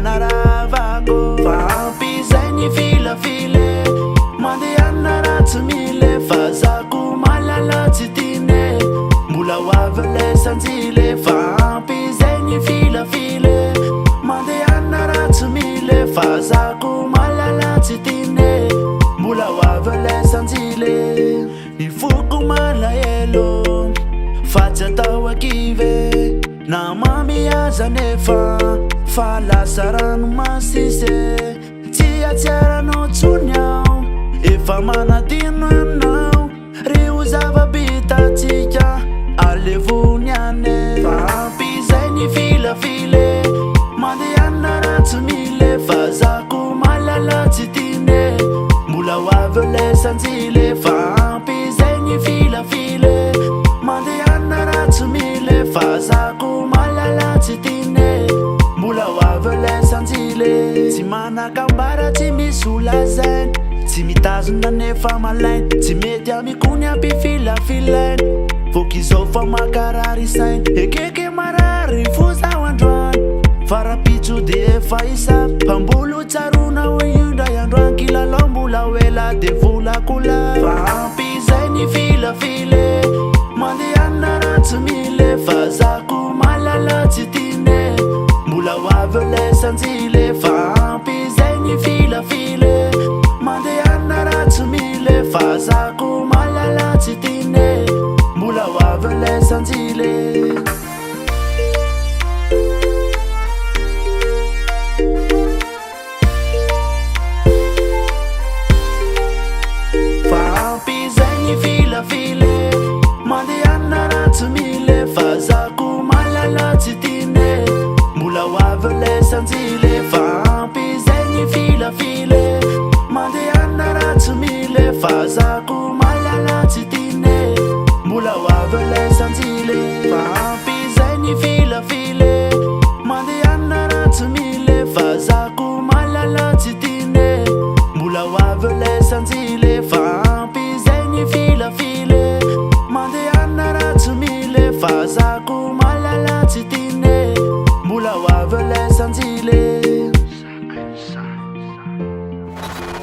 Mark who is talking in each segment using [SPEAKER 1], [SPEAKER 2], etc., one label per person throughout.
[SPEAKER 1] naravako. Fa ampy izay ny filafila e, mandehana raha tsy mila e, fa za ko malala tsy tiana e, mbola ho avy ilay sanjila e. Fa ampy izay ny filafila e, mandehana raha tsy mila e, fa za ko malala tsy tiana e, mbola ho avy ilay sanjila e. Ny foko malahelo fa tsy atao ankivy e, na mamy aza nefa fa lasa ranomasy izy e. Tsy hatsiaranao intsony aho, efa manadino anao, reo zava-bitantsika alevony any e. Fa ampy izay ny filafila e, mandehana raha tsy mila e, fa za ko malala tsy tiana e, mbola ho avy ilay sanjila e. Fa ampy izay ny filafila e, mandehana raha tsy mila e, fa za ko malala tsy tiana e, mbola ho avy ilay sanjila e. Tsy manan-kambara tsy misy ho lazaina, tsy mitazona nefa malaina, tsy mety amiko ny ampifilafilaina, voky izao fa mankarary saina, ekeko marary fo zaho androany, fa rahampitso dia efa hisava, fa mbola ho tsaroana ho io indray androany, kilalao mbola ho ela dia volako lava. Fa ampy izay ny filafila e, mandehana raha tsy mila e, fa za ko malala tsy tiana e, mbola ho avy ilay sanjila e. Fa ampy izay ny filafila e, mandehana raha tsy mila e, fa za ko malala tsy tiana e, mbola ho avy ilay sanjila e. Fa ampy izay ny filafila e, mandehana raha tsy mila e, fa za ko malala tsy tiana e, mbola ho avy ilay sanjila e. Fa ampy izay ny filafila e, mandehana raha tsy mila e, fa za ko malala tsy tiana e, mbola ho avy ilay sanjila e. Fa ampy izay ny filafila e, mandehana raha tsy mila e, fa za ko malala tsy tiana e, mbola ho avy ilay sanjila e. Fa ampy izay ny filafila e, mandehana raha tsy mila e, fa za ko malala tsy tiana e, mbola ho avy ilay sanjila e.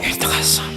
[SPEAKER 2] Ultrason.